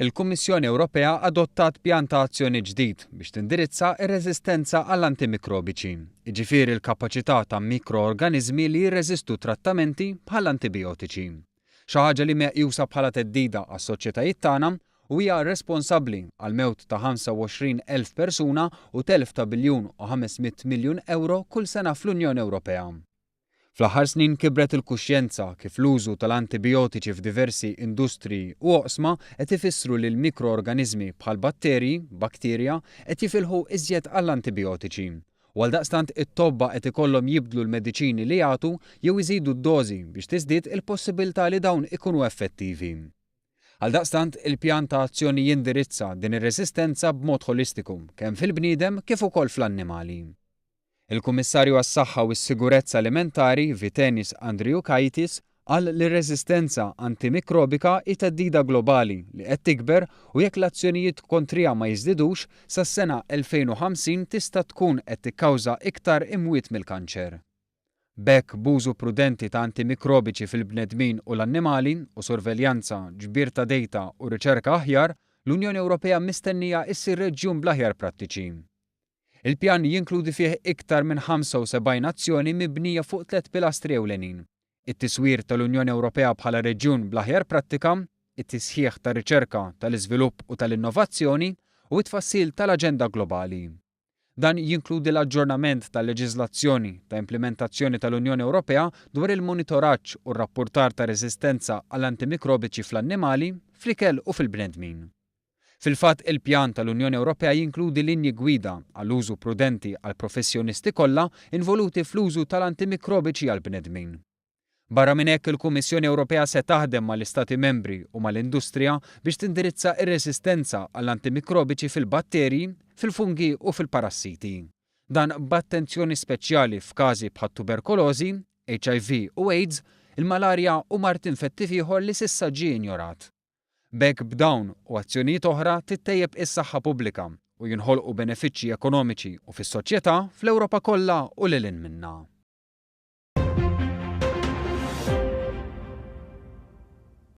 Il-Kummissjoni Ewropea adottat pjan ta' azzjoni ġdid biex tindirizza r-reżistenza għall-antimikrobiċi, jiġifieri l-kapaċità ta' mikroorganiżmi li jirreżistu trattamenti bħall-antibijotiċi. Xi ħaġa li meqjusa bħala theddida għas-soċjetajiet tagħna u hija responsabbli għall-mewt ta' 25,000 persuna u telf ta' biljun u 500 miljun ewro kull sena fl-Unjoni Ewropea. Fl-aħħar snin kibret il-kuxjenza kif l-użu tal-antibijotiċi f'diversi industriji u oqsma qed ifissru li l-mikroorganiżmi bħal batterji, bacteria, qed jifilħu iżjed għall-antibijotiċi. U għaldaqstant it-tobba qed ikollhom jibdlu l-mediċini li jagħtu jew iżidu d-dożi biex tiżdied il-possibilità li dawn ikunu effettivi. Għaldaqstant, il-pjan ta' azzjoni jindirizza din ir-reżistenza b'mod ħolistiku kemm fil-bniedem kif ukoll fl-annimali. Il-Kummissarju għas-Saħħa u s-Sigurezza Alimentari, Vytenis Andriukaitis, qal li r-reżistenza antimikrobika hi theddida globali li qed tikber u jekk l-azzjonijiet kontriha ma jiżdidux, sas-sena 2050 tista' tkun qed tikkawża iktar imwiet mill-kanċer. B'hekk, b'użu prudenti ta' antimikrobiċi fil-bnedmin u l-annimali, u sorveljanza, ġbir ta' dejta u riċerka aħjar, l-Unjoni Ewropea mistennija issir reġjun bl-aħjar prattiċi. Il-pjan jinkludi fih iktar minn 75 azzjoni mibnija fuq tliet pilastri ewlenin, it-tiswir tal-Unjoni Ewropea bħala reġjun bl-aħjar prattika, it-tisħiħ tar-riċerka, tal-iżvilupp u tal-innovazzjoni, u t-tfassil tal-aġenda globali. Dan jinkludi l-aġġornament tal-leġiżlazzjoni ta' implimentazzjoni tal-Unjoni Ewropea dwar il-monitoraġġ u r-rappurtar ta' reżistenza għall-antimikrobiċi fl-annimali, fl-ikel u fil-bnedmin. Fil-fatt, il-pjan tal-Unjoni Ewropea jinkludi linji gwida għall-użu prudenti għall-professjonisti kollha involuti fl-użu tal-antimikrobiċi għall-bnedmin. Barra minn hekk, il-Kummissjoni Ewropea se taħdem mal-Istati Membri u mal-industrija biex tindirizza r-reżistenza għall-antimikrobiċi fil-batterji, fil-fungi u fil-parassiti. Dan b'attenzjoni speċjali f'każi bħat-tuberkolożi, HIV u AIDS, il-malarja u mard infettiv ieħor li s'issa ġie injorat. B'hekk b'dawn u azzjonijiet oħra tittejjeb is-saħħa pubblika u jinħolqu benefiċċji ekonomiċi u fis-soċjetà fl-Ewropa kollha u lil hinn minnha.